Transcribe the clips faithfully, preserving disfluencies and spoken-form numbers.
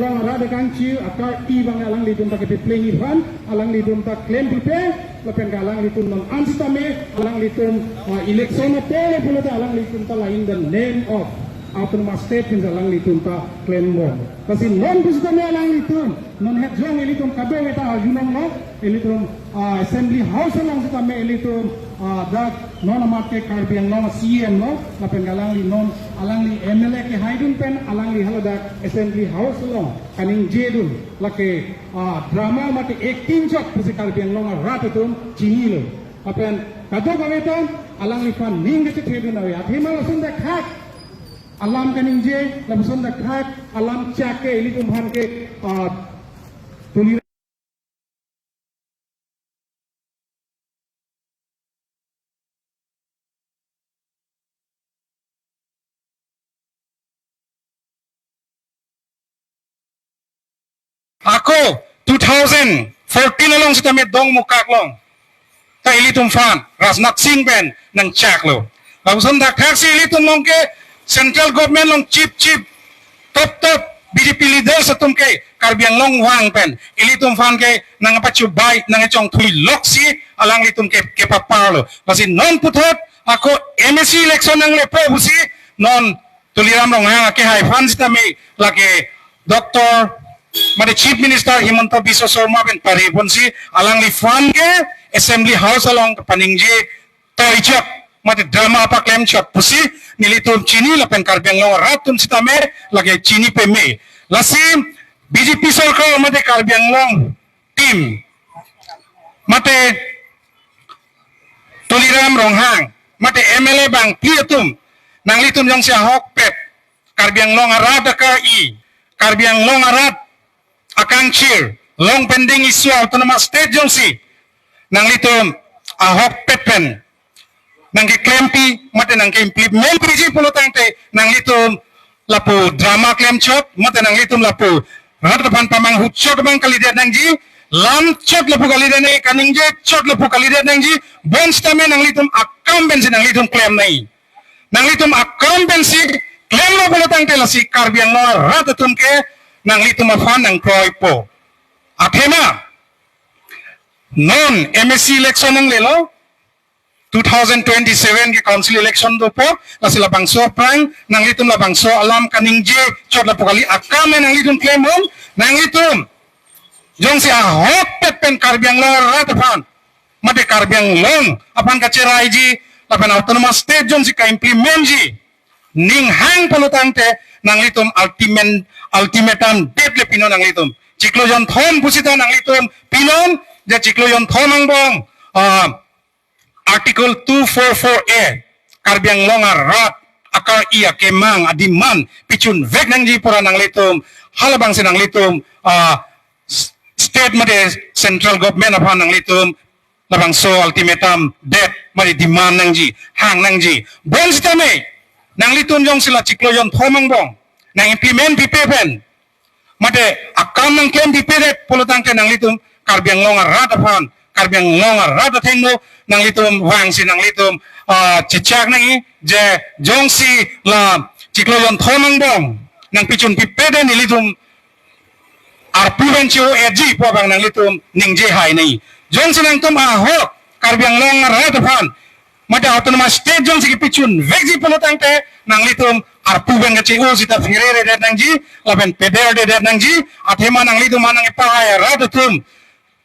Rat akangchir akar-i abang alanglitum ta kepeplengji aphan, alanglitum ta klempipe, lapen ke alanglitum non an sitame, alanglitum, ah, election apor pulote alanglitum ta la in the name of autonomous state pinsi alanglitum ta klembom. Lasi non pusitame alanglitum, non het jong ilitum kadokave ta arjulonglo, ilitum, ah, Assembly House along sitame ilitum, ah, dak non amat ke Karbi Anglong C E M lo, lapen ke alangli non, alangli M L A kehaidun pen, alangli haladak Assembly House along kaningjedun, lake, ah, drama mate acting chot pusi Karbi Anglong arat atum chinilo. Lapen kadokave ta alangliphan ning kachethedun ave. Athema lason dak hak alam kaningje, lapuson dak hak alam chak ke ilitum aphan ke, ah, Tuli Ako two thousand fourteen along sitame Dongmukak along ta ilitum aphan Rajnath Singh pen nangchaklo. Lapuson dak thaksi ilitum along ke central government along chief chief top top B J P leaders atum ke Karbi Anglong vang pen ilitum aphan ke nangpachubai nangchongthui loksi alanglitum ke kepaparlo. Lasi non puthot ako M A C election nanglepo pusi non Tuliram Ronghang akehai aphan sitame lake Doctor mate Chief Minister Himanta Biswa Sarma pen pareponsi alangliphan ke Assembly House along paningje toichot mate drama paklem chot pusi nelitum chini lapen Karbi Anglong arat atum sitame lake chini peme. Lasi B J P sorkar mate Karbi Anglong team mate Tuliram Ronghang mate M L A bangphli atum nanglitum jongsi ahokpet Karbi Anglong arat akar-i, Karbi Anglong arat akangchir, long pending issue autonomous state jongsi nanglitum ahokpet pen nangkeklempi mate nangke-implement piji pulo tangte nanglitum lapu drama klem chot mate nanglitum lapu rat aphan pamanghut chot abang kalidet nangji, lam chot lapu kalidet nangji, kaningje chot lapu kalidet nangji, bonsitame nanglitum akam pensi nanglitum klem nangji. Nanglitum akam pensi klemlo pulo tangte lasi Karbi Anglong arat atum ke nanglitum aphan nangkroipo. Athema non M A C election nanglelo, two thousand twenty-seven ke council election dopo, lasi labangso aphrang nanglitum labangso alam kaningje chot lapu kali akam nanglitum klemnon, nanglitum jongsi ahokpet pen Karbi Anglong arat aphan mate Karbi Anglong aphan kacheraiji lapen autonomous state jongsi ka-implement ji ning hang pulo tangte nanglitum ultimate, ultimatum det le pinon nanglitum. Chiklo jonthom pusita nanglitum pinon, je chiklo jonthom angbong, ah, Article two four four A, Karbi Anglong arat akar-i akemang ademand pichunvek nangji pura nanglitum, halabangsi nanglitum, ah, s-, state mate central government aphan nanglitum labangso ultimatum det mate demand nangji, hang nangji. Bonsitame nanglitum jongsi la chiklo jonthom angbong nang-implement pipe pen mate akam nangklem pipedet pulo tangte nanglitum Karbi Anglong arat aphan, Karbi Anglong arat athengno nanglitum vangsi nanglitum, ah, chechak nangji, je jongsi la chiklo jonthom angbong nangpichun pipedet nelitum arpu pen cho-etji pu abang nanglitum ningje hai nangji. Jongsi nangtum ahok Karbi Anglong arat aphan mate autonomous state jongsi kepichunvekji pulo tangte nanglitum arpu pen kache-o sita phere-redet nangji, lapen peder-redet nangji, athema nanglitum anang ipahai arat atum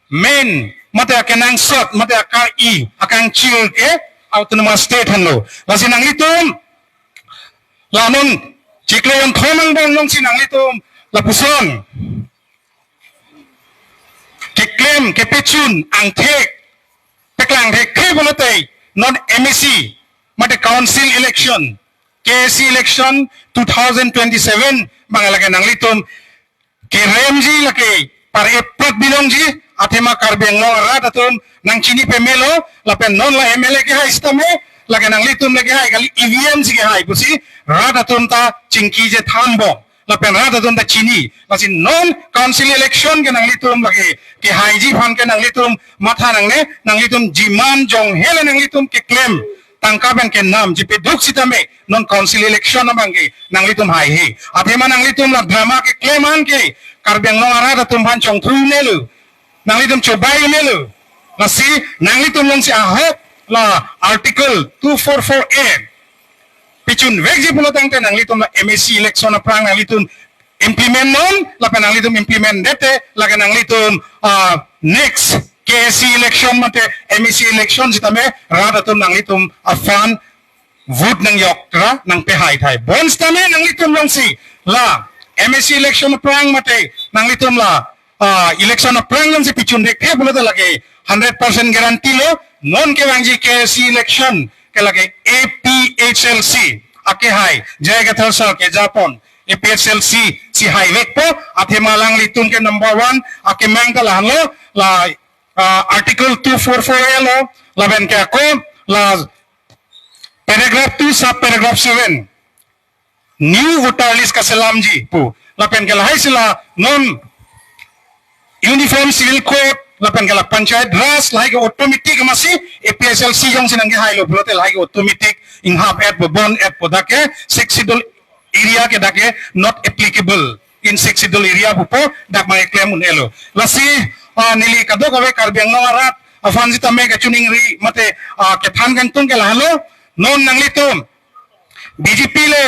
main mate akenangsot mate akar-i akangchir ke autonomous state henlo. Lasi nanglitum la non chiklo jonthom angbong jongsi nanglitum lapuson keklem kepichun angthek peklang thekthe pulote non M A C mate council election, K A C election two thousand twenty-seven abang lake nanglitum keremji lake par-e prat binongji, athema Karbi Anglong arat atum nangchini pemelo, lapen non la M L A kehai sitame lake nanglitum lake hai kali, E V M si kehai pusi rat atum ta chingkije thanbom, lapen rat atum ta chini. Lasi non council election ke nanglitum lake kehaiji aphan ke nanglitum matha nangne, nanglitum demand jong hele nanglitum keklem tangka pen kenam chipeduk sitame non council election abangke nanglitum haihe. Athema nanglitum la drama keklem an ke Karbi Anglong arat atum aphan chongthu un-elo, nanglitum chobai un-elo. Lasi nanglitum jongsi ahok la Article two four four A pichun vekji pulo tangte nanglitum la M A C election aphrang nanglitum implement non, lapen nanglitum implement det te, lake nanglitum, ah, next K A C election mate M A C election sitame rat atum nanglitum aphan vote nangjok ra nangpehai thai. Bonsitame nanglitum jongsi la M A C election aphrang mate nanglitum la, ah, election aphrang jongsi pichun thekthe pulote lake hundred percent guarantee lo, non kevangji K A C election ke lake A P H L C akehai J I Kathar sir kejapon A P H L C si haivekpo. Athema alanglitum ke number one akemang ta lahenlo, la, ah, Article two four four A lo, lapen ke ako la paragraph two sub paragraph seven, new voter list kaselamji pu. Lapen ke lahai si la non Uniform Civil Code, lapen ke la Panchayat Raj, lahai ke automatic masi A P H L C jongsi nangkehailo pulote lahai ke automatic inghap-etpo, bon-etpo, dak ke Sixth Schedule area ke dak ke not applicable in Sixth Schedule area pupo, dak abang keklem un-elo. Lasi, ah, neli kadokave Karbi Anglong arat aphan sitame kachiningri mate, ah, kethan kangtung ke lahenlo, non nanglitum B J P le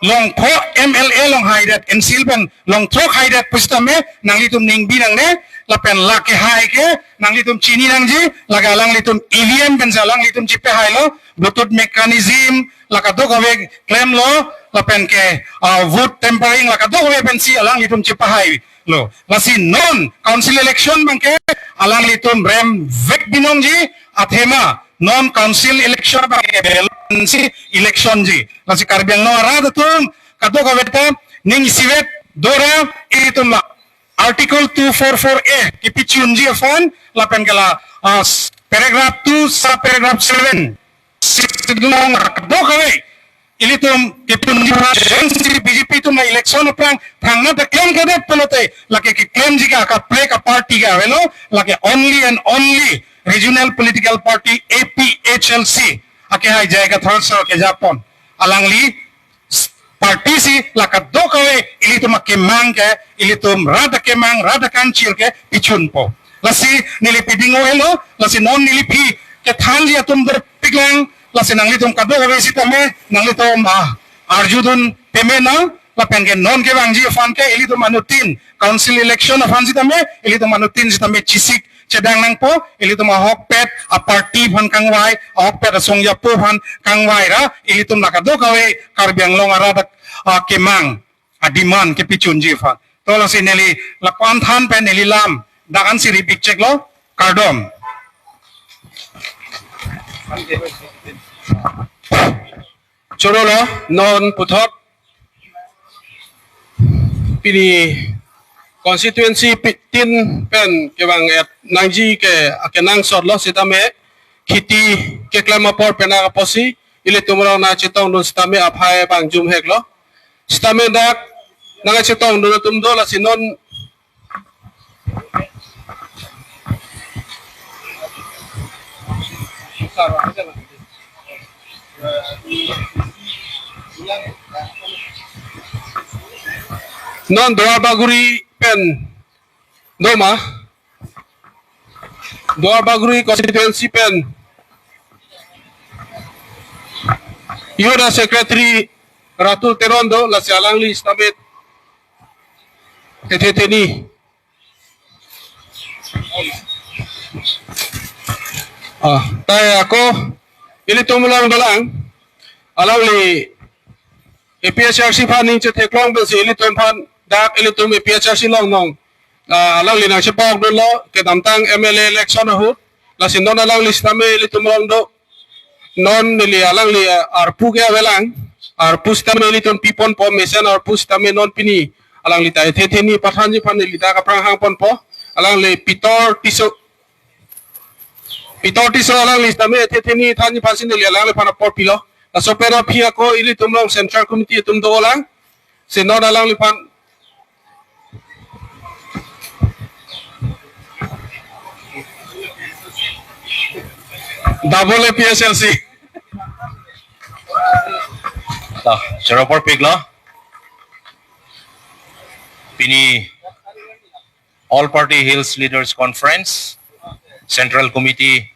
longthrok M L A longhaidet, N C L pen longthrok haidet pusitame nanglitum ningbi nangne, lapen lake hai ke nanglitum chini nangji, lake alanglitum E V M pensi alanglitum chipehailo, Bluetooth mechanism, la kadokave klemlo, lapen ke, ah, vote tampering la kadokave pensi alanglitum chipehailo. Lasi non council election abangke alanglitum remvek binongji, athema non council election abangke ballot pensi election ji. Lasi Karbi Anglong arat atum kadokave ta ning isivet dora, ilitum la Article two four four A kepichunji aphan, lapen ke la, ah, s-, paragraph two sub paragraph seven, six, long kadokave ilitum kepunji aphan, jongsi B J P atum la election aphrang thangnat ta klem kedet pulote, lake keklemji ke akaprek aparty ke avelo, lake only and only Regional Political Party A P H L C akehai J I Kathar sir kejapon alangli party si la kadokave ilitum akemang ke, ilitum rat akemang, rat akanchir ke pichunpo. Lasi neli piding un-elo, lasi non neli phi kethanji atum dopiklang, lasi nanglitum kadokave sitame nanglitum, ah, arjudun peme nang, lapen ke non kevangji aphan ke ilitum anuttin council election aphan sitame ilitum anuttin sitame chesik chedang nangpo, ilitum ahokpet aparty aphan kangvai, ahokpet asong japo aphan kangvai ra, ilitum la kadokave Karbi Anglong arat, ah, kemang, ah, demand kepichunji aphan. To lasi neli lapu-an than pen neli lam dak ansi ripik cheklo, kardom. Chorolo, non puthot pini constituency pi-, tin pen kevang-et nangji ke akenangsot lo sitame, kheti keklem apor pen apotsi ilitum rong nangchetongdun sitame aphai abang jumheklo. Sitame dak nangchetongdun atum do, lasi non non Duar Bagori pen do ma, Duar Bagori constituency pen Youth Secretary Ratul Teron do, lasi alangli sitame ethe theni. Ah, tai ako ilitum along dolang, alangli A P H L C aphan ning chetheklong pensi ilitum aphan dak ilitum A P H L C along nong, ah, alangli nangchepokdunlo kedamtang M L A election ahut, lasi non alangli sitame ilitum along do. Non neli alangli, eh, arpu ke avelang, arpu sitame ilitum piponpo, mesen arpu sitame non pini alangli ta ethe theni pathanji aphan neli ta kaprang hangponpo, alangli Pitor Tisso, Pitor Tisso alangli sitame ethe theni thanji aphansi neli alangliphan apor pilo. Laso pen aphi ako ilitum along Central Committee atum dolang, si non alangliphan double A P H L C. Ta, choro parpiklo. Pini All Party Hills Leaders Conference, Central Committee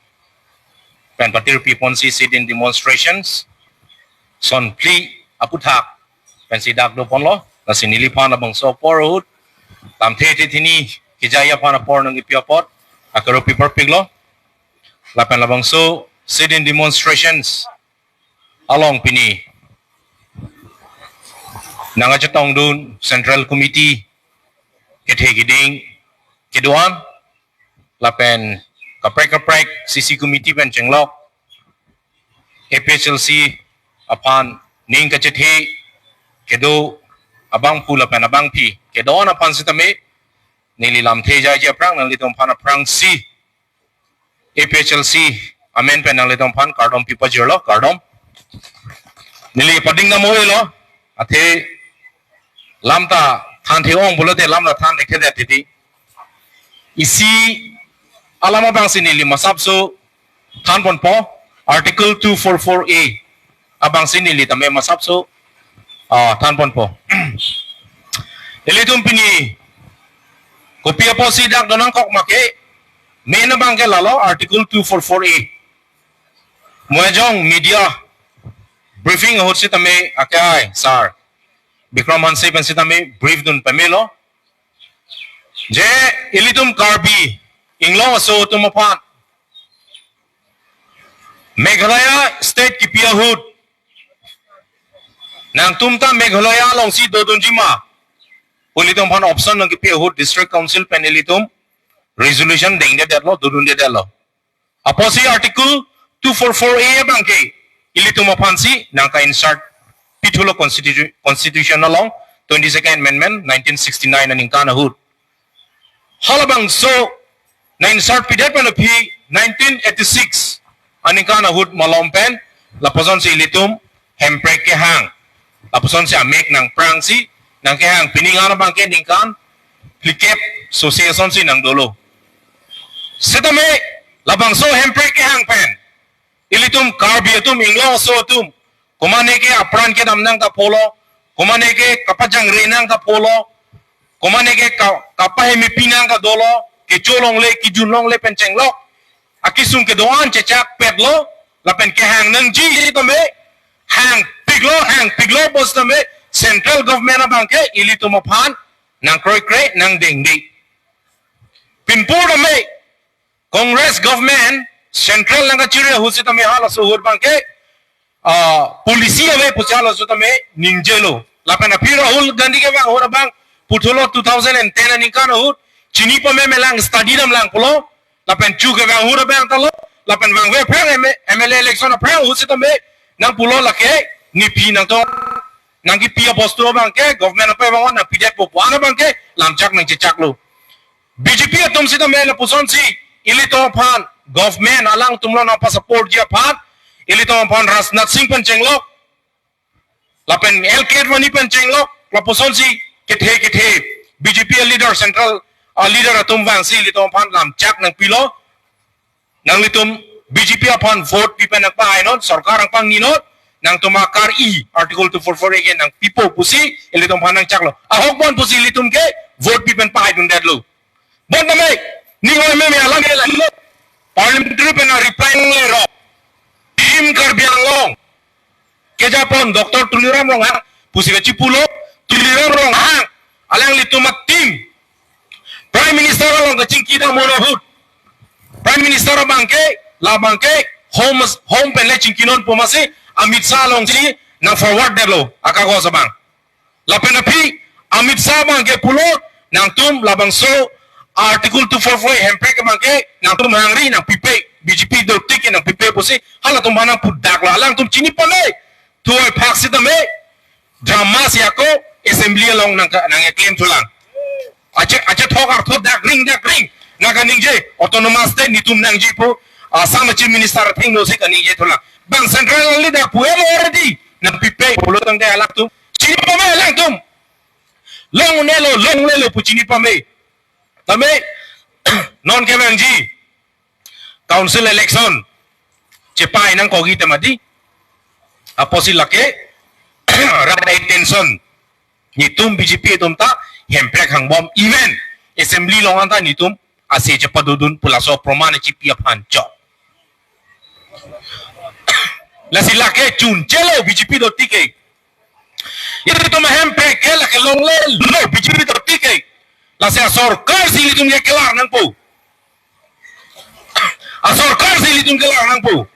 pen patirpi ponsi sit-in demonstrations, son phli aphuthak pensi dak do ponlo, lasi neliphan labangso apor ahut lamthe tethini kejai aphan apor nangkipi apot akero pi parpiklo. Lapen labangso sit-in demonstrations along pini nangkachetongdun Central Committee kethe kiding kedo-an lapen kaprek kaprek C C committee pen chenglok A P H L C aphan ning kachethe kedo abangphu lapen abangpi kedo-an aphan sitame neli lamthe jaiji aphrang nanglitum aphan aphrangsi A P H L C amen pen nanglitum aphan kardom pi pajirlo, kardom. Neli pading dam oi lo, athe lam ta than the-ong pulote lam ta than thekthe det titi. Isi alam abangsi neli masapso than ponpo, Article two four four A abangsi neli tame masapso, ah, than ponpo. Ilitum pini kopi apotsi dak donangkok ma ke, main abang ke lalo Article two four four A. Mo ajong media briefing ahut sitame akai sir Bikram Hanse pen sitame brief dun pamelo. Je ilitum Karbi Anglong aso atum aphan Meghalaya state kipi ahut, nangtum ta Meghalaya alongsi dodunji ma pu ilitum aphan option nangkipi ahut District Council pen ilitum resolution dengdedetlo, dodundedetlo. Apotsi Article two four four A abang ke ilitum aphansi nangka-insert pithulo constitu-, constitution along twenty-second amendment nineteen sixty-nine aningkan ahut. Halabangso nang-insert pidet pen aphi nineteen eighty-six aningkan ahut malom pen lapusonsi ilitum hemprek kehang, lapusonsi amek nangprangsi nangkehang, pini ngan abang ke ningkan phlikep sose asonsi nangdolo. Sitame labangso hemprek kehang pen ilitum Karbi atum, Anglong aso atum, komane ke apran kedam nang ta polo, komane ke kapajangre nang ta polo, komane ke ka-, kapahemepi nang ta dolo, kecho longle, kejun longle pen chenglok akesung kedo-an chechakpetlo, lapen kehang nangji tame, hangpiklo, hangpiklo pusitame, central government abang ke ilitum aphan nangkroikre, nangdengde. Pinpur tame, Congress government central nangkachiri ahut sitame halaso ahut abang ke, ah, policy ave pusi halaso tame ningjelo. Lapen aphi Rahul Gandhi kevang ahut abang puthulo two thousand and ten aningkan ahut, chini pamemelang, study damlang pulo. Lapen chu kevang ahut abang talo. Lapen vangve aphrang M-, M L A election aphrang ahut sitame nangpulo lake nephi nangtum nangkipi aposto abang ke government apei vang nangpidetpo pu-an abang ke lamchak nangchechaklo. B J P atum sitame lapusonsi ilitum aphan government alangtumlo nangpasupport ji aphan, ilitum aphan Rajnath Singh pen chenglok, lapen L K Advani pen chenglok, lapusonsi kethe kethe B J P leader, central, ah, leader atum vangsi ilitum aphan lamchak nangpilo. Nanglitum B J P aphan vote pi pen nangpahainon, sorkar nangpangninon, nangtum akar-i Article two four four A ke nangpipo pusi ilitum aphan nangchaklo. Ahok bon pusi ilitum ke vote pi pen pahaidundetlo. Bon tame, ning oi meme alam ke lahelo. Parliamentary pen na reply nanglero. Team Karbi Anglong kejapon Doctor Tuliram Ronghang pusi kachipulo, Tuliram Ronghang alanglitum a-team Prime Minister along kachingki dam ahut, Prime Minister abang ke, labang ke Home, Home pen le chingkinon pu masi Amit Shah alongsi nang-forward detlo akagos abang. Lapen aphi Amit Shah abang ke pulo, nangtum labangso Article two four four hemprek abang ke nangtum hangri nangpipe, B J P dotik ke nangpipe pusi halatum aphan nangpudaklo. Alangtum chini pame, thu-oi phak sitame, drama si ako assembly along nang, nang-claim thulang. Ache, achethok artho dakring dakring nangkaningje, autonomous state netum nangji pu, ah, Assam chief minister athengno si kaningje thulang. Bang central leader pu already nangpipe pulo tangte alangtum chini pame alangtum. Long-unelo, long-unelo pu chini pame. Tame, non kevangji council election chepai nangkokji te mati. Apotsi lake Rat attention. Netum B J P atum ta Hemprek hangbom, even assembly along anta netum ase chepadodun pu laso proman chipi aphan chok. Lasi lake chunchelo B J P do tike. Ilitum Hemprek ke lake longlelo B J P do tike. Lasi asorkar si ilitum ke kelar nangpo. Asorkar si ilitum kelar nangpo.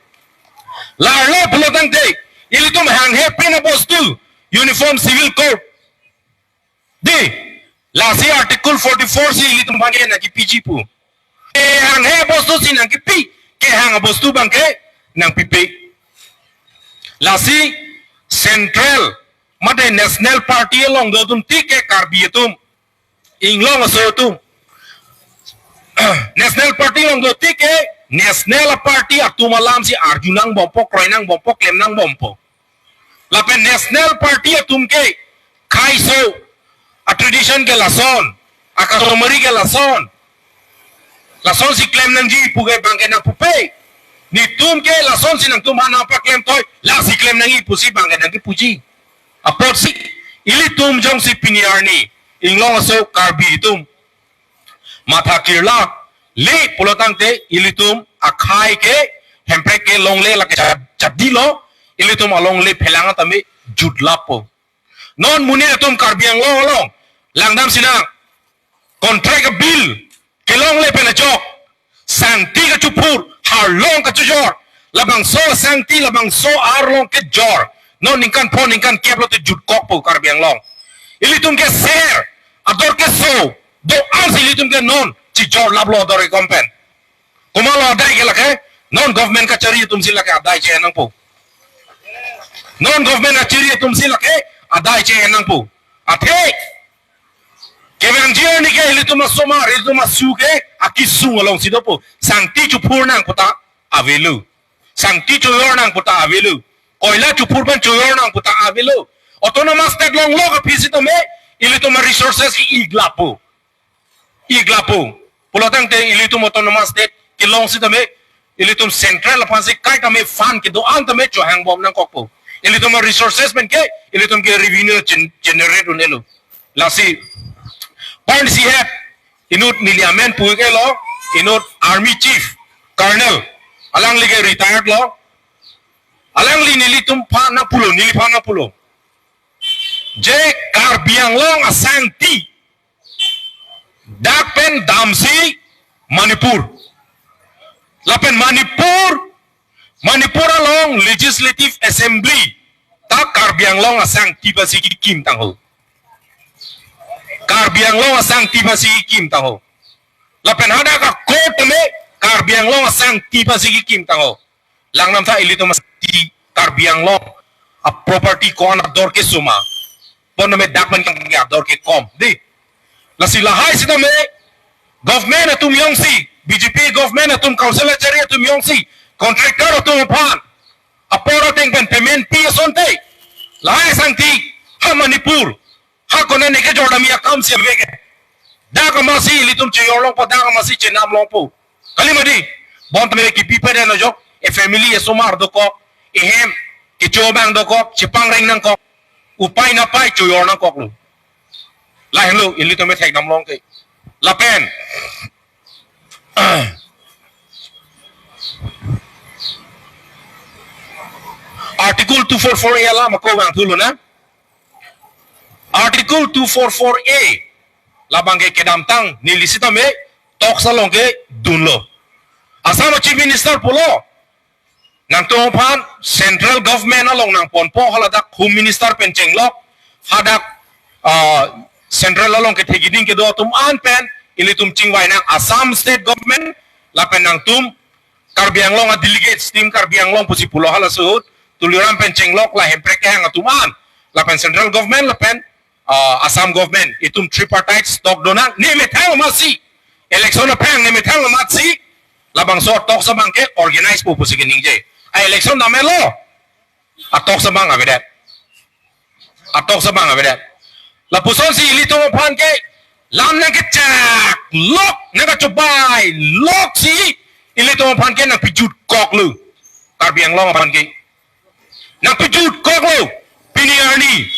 Larlo pulo tangte, ilitum hanghe pen abostu, Uniform Civil Code. Dei, lasi Article forty-four si ilitum aphan ke nangkipi ji pu. Kehanghe abostu si nangkipi, kehang abostu abang ke nangpipe. Lasi Central, mate National Party along do atum tike Karbi atum, inglong aso atum. National Party along do tike, National Party atum alam si arju nangbompo, kroi nangbompo, klem nangbompo. Lapen National Party atum ke khaiso, a tradition ke lason, a customary ke lason. Lason si klem nangji pu ke abang ke nangpupe. Netum ke lason si nangtum aphan nangpaklem toi, lasi klem nangji pusi abang ke nangkipuji. Apotsi ilitum jongsi pini arni inglong aso Karbi atum matha kirla le pulo tangte ilitum akhai ke Hemprek ke longle lake cha-, chadilo, ilitum alongle phelang tame jutlapo. Non monit atum Karbi Anglong along langdam sinang, contract a-bill kelongle pen ajok, sangti kachuphur, arlong kachojor, labangso sangti, labangso arlong kejor, non ningkan pho ningkan kep lote jutkokpo Karbi Anglong. Ilitum ke ser, ador keso do-an si ilitum ke non chijorlaplo ador kekom pen. Komatlo adai ke lake, non government kachari atum si lake adai che nangpo. Non government kachari atum si lake adai che nangpo. Athe kevangji arni ke ilitum asomar, ilitum asu ke akesung along si dopo. Sangti chuphur nang puta avelo. Sangti chojor nang puta avelo. Koila chuphur pen chojor nang puta avelo. Autonomous State longlo kaphi sitame ilitum a-resources ke iklapo. Iklapo. Pulo tangte ilitum Autonomous State kelong sitame ilitum Central aphan si kaitame fund kedo-an tame chohangbom nangkokpo. Ilitum a-resources pen ke ilitum ke revenue gen-, generate un-elo. Lasi point isi het, inut neli amen pu-iklo, inut Army Chief Colonel, alangli ke retired lo, alangli nelitum aphan nangpulo, neliphan nangpulo, je Karbi Anglong asangti dak pen damsi Manipur. Lapen Manipur, Manipur along Legislative Assembly ta Karbi Anglong asangti aphansi kekim tangho. Karbi Anglong asangti aphansi kekim tangho. Lapen hadak a-court tame Karbi Anglong asangti aphansi kekim tangho. Langnam tha ilitum asangti Karbi Anglong a-property ko-an ador keso ma. Bon tame dak pen ke ador kekom. Dei. Lasi lahai sitame government atum jongsi, B J P government atum, council achari atum jongsi contractor atum aphan apor ateng pen payment pi asonte, lahai sangti ha Manipur, ha konane kejordamji akam si ave ke. Dak amatsi ilitum chojor longpo, dak amatsi chenam longpo. Kali mati, bon tame kipi pede na jok, e family esomar dokok, ehem kecho abang dokok, chepangreng nangkok, upai napai chojor nangkoklo. Lahenlo ilitum ethek nam long ke. Lapen Article two four four A alam ako vangthulo na. Article two four four A labang ke kedamtang neli sitame talks along ke dunlo. Assam Chief Minister pulo, nangtum aphan central government along nangponpo, haladak Home Minister pen chenglok, hadak, ah, central along kethe giding kedo atum an pen ilitum chingvai nang Assam State Government, lapen nangtum Karbi Anglong a-delegates, Team Karbi Anglong pusi pulo, halaso ahut Tuliram pen chenglok, la Hemprek kehang atum an, lapen central government, lapen, ah, Assam government, itum tripartite talk donang, ne methang amatsi, election aphrang ne methang amatsi labangso talks abang ke organize po pusi keningje. A-election damlo, a-talks abang avedet. A-talks abang avedet. Lapusonsi ilitum aphan ke lam nangkechaklok, nangkachobei loksi ilitum aphan ke nangpijutkoklo. Karbi Anglong aphan ke nangpijutkoklo. P Pini arni.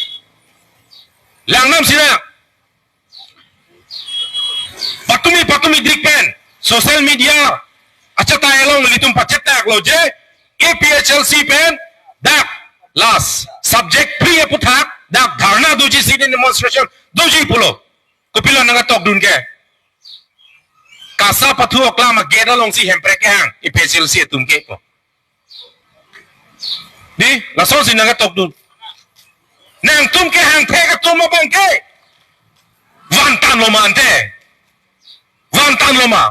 Langnam sina. Patumi, patumi dik pen social media achethak along ilitum pachethaklo je A P H L C pen dak last subject free aputhak dak dharna doji, sit-in demonstration doji pulo. Kopilo nangketokdun ke? KASA pathu oklam a-gate alongsi Hemprek kehang, A P H L C atum ke ko. Di, lasonsi nangketokdun. Nangtum kehang thek atum abang ke vantanglo ma ante? Vantanglo ma?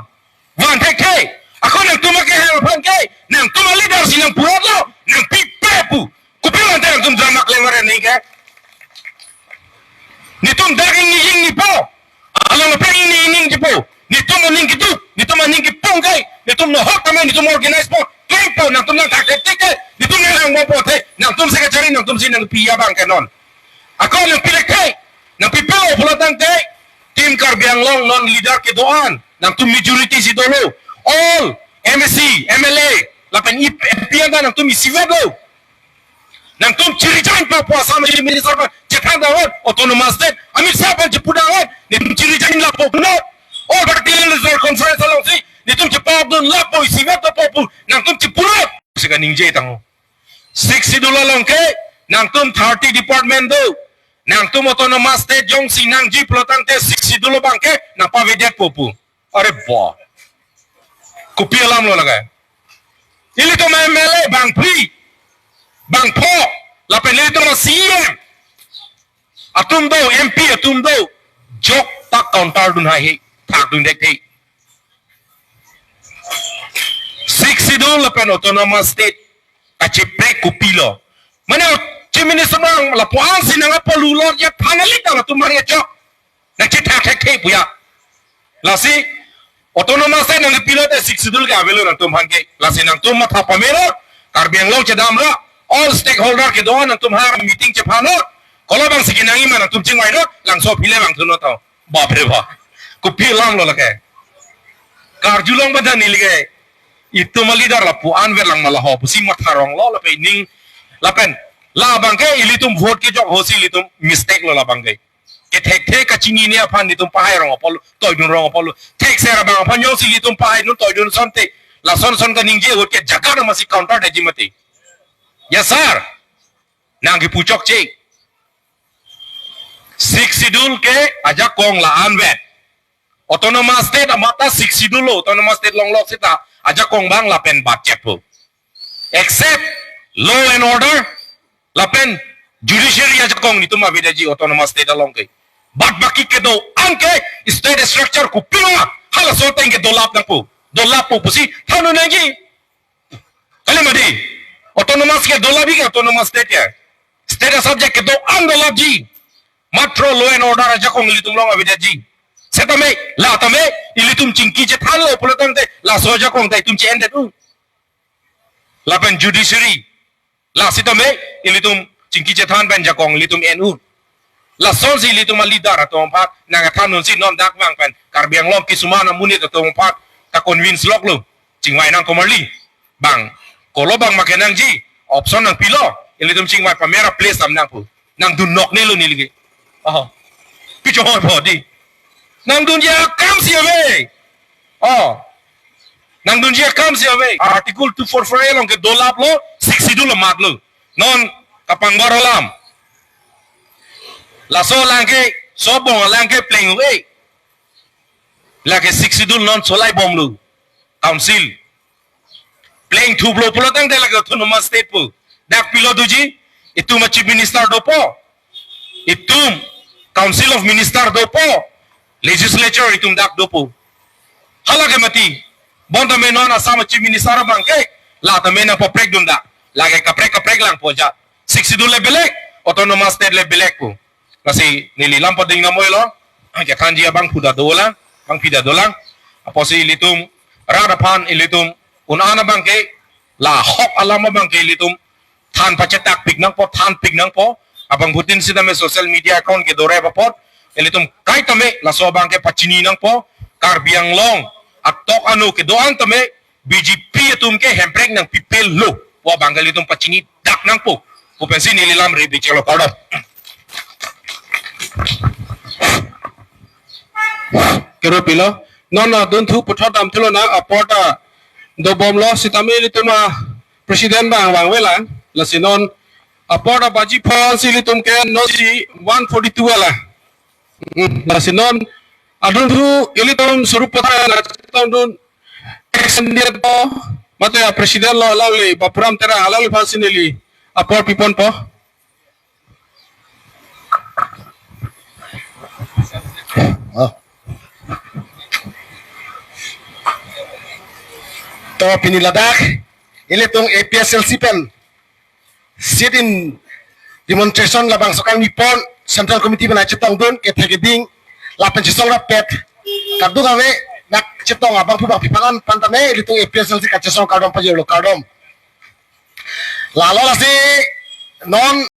Van thekthe. Ako nangtum akehang aphan ke nangtum a-leader si nangpu-etlo, nangpipe pu. Kopi ante nangtum drama klem vare nangke? Netum dak ingni jingni po. Along pen ingni ingni ji po. Netum aning keduk, netum aning kepung ke, netum nohok tame, netum organize po, klem po, nangtum nangthak thekthek ke, netum nanglang bompo te, nangtum si kachari, nangtum si nangpi abang ke non. Ako nangpi lek te, nangpipe pulo tangte, Team Karbi Anglong non leader kedo-an, nangtum majority si dolo, all M A C, M L A, lapen M P anta nangtum isivetlo. Nangtum chiri-jain po, po Assam Chief Minister aphan chethan dang-et, Autonomous State, Amit Shah aphan chepu dang-et, netum chiri-jain lapo punon. All Party Leaders Conference alongsi netum chepakdun lapo, isivet lapo pu nangtum chepunon. Sika ningje tang. Sixth Schedule along ke nangtum thirty department do. Nangtum Autonomous State jongsi nangji pulo tangte Sixth Schedule abang ke nangpavedetpo pu. Are bo. Kopi alamlo lake? Ilitum M L A bangphli, bangpho, lapen ilitum C E M atum do, M P atum do, jok ta counter dun haihe, thakdun thekthe. Sixth Schedule lapen Autonomous State kacheprek kopilo? Mane Chief Minister abang lapu-ansi nangpalulo ya, thanali ta latum mari ajok. Nangchethak thekthe puya. Lasi Autonomous State nangpilo te Sixth Schedule ke avelo nangtum aphan ke. Lasi nangtum matha pamelo, Karbi Anglong chedamlo, all stakeholder kedo-an nangtum ha meeting chephanlo. Kolo abangsi kenangji ma nangtum chingvailo, langso aphi le vangthunon to. Bapre bap. Kopi alamlo lake? Karjulong badan neli ke. Itum a-leader lapu-an verlang ma laho pusi matha ronglo lapen ning, lapen labang ke ilitum vote kejok ahutsi ilitum mistake lo labang ke. Kethekthe kachinine aphan netum pahai rong apotlo, toidun rong apotlo. Thekser abang aphan jongsi ilitum pahaidun, toidun asonte, lason son kaningje ahut ke jaga na masi counter detji mati. Ya sir, nangkipu chokche. Sixth Schedule ke ajakong la-anvet. Autonomous State amat ta Sixth Schedule lo, Autonomous State longlok seta ajakong abang lapen budget po. Except law and order lapen judiciary ajakong netum avedetji Autonomous State along ke. Bad baki kedo-an ke state structure kopima halaso ateng ke dolap nangpo. Dolappo pusi thanun nangji. Kali mati, Autonomous ke dolapji ke, Autonomous State ke? State a-subject kedo-an dolapji. Matro law and order ajakong ilitum along avedetji. Setame, la tame, ilitum chingki chethanlo pulo tangte, laso ajakong ta itum che-endet un. Lapen judiciary, la sitame, ilitum chingki chethan pen jakong ilitum en un. Lasonsi ilitum a-leader atum aphan nangthan unsi non dak vang pen Karbi Anglong kisuman amonit atum aphan ta convince loklo. Chingvai nang komarli. Bang, kolo abang ma kenangji, option nangpilo, ilitum chingvai pamera place tam nangpu. Nangdun noknelo neli ke. Oh. Pichong ho di. Nangdunji akamsi ave. Oh. Nangdunji akamsi ave. Article two four four A along ke dolaplo, Sixth Schedule amatlo. Non kapangbar alam. Laso alang ke, sobong alang ke pleng-e. Lake Sixth Schedule non solai bomlo. Council. Plengthuplo pulo tangte lake Autonomous State po. Dak pilo doji, itum a-Chief Minister dopo. Itum Council of Minister dopo. Legislature itum dak dopo. Hala ke mati. Bonta me non Assam Chief Minister abang ke, la tame nangpaprek dun dak. Lake kaprek kaprek langpo ja. Sixth Schedule le belek, Autonomous State le belek po. Lasi neli lam pading namoilo, kethanji abang phuda dolang, bang pida dolang. Apotsi ilitum rat aphan ilitum un-an abang ke, la hok alam abang ke ilitum than pachetak pik nangpo, than pik nangpo. Abangphutin sitame social media account kedo-rep apot, ilitum kaitame laso abang ke pachini nangpo. Karbi Anglong atok anu kedo-an tame B J P atum ke Hemprek nangpipelo pu abang ke ilitum pachini dak nangpo. pensi neli lam ri bichelo, kardom. Kero pilo. Non adunthu puthot damthulo nang, apor ta dobomlo sitame ilitum a-president abang vangvelang. Lasi non apor ta baji pho ansi ilitum ke non si one forty-two ala. Hmm, lasi non adunthu ilitum surup puthot nangchetongdun, ex-M D A po, mate a-president lo, alangli, Bapuram Terang, alangliphan si neli apor piponpo. Oh. To pini ladak ilitum A P H L C pen sit-in demonstration labangso kangni pon, Central Committee pen nangchetongdun, kethe keding lapen chesong rapet, kadokave nangchetong abangphu bangphi aphan an pantame ilitum A P H L C kachesong kardom pajirlo, kardom. Lalo lasi non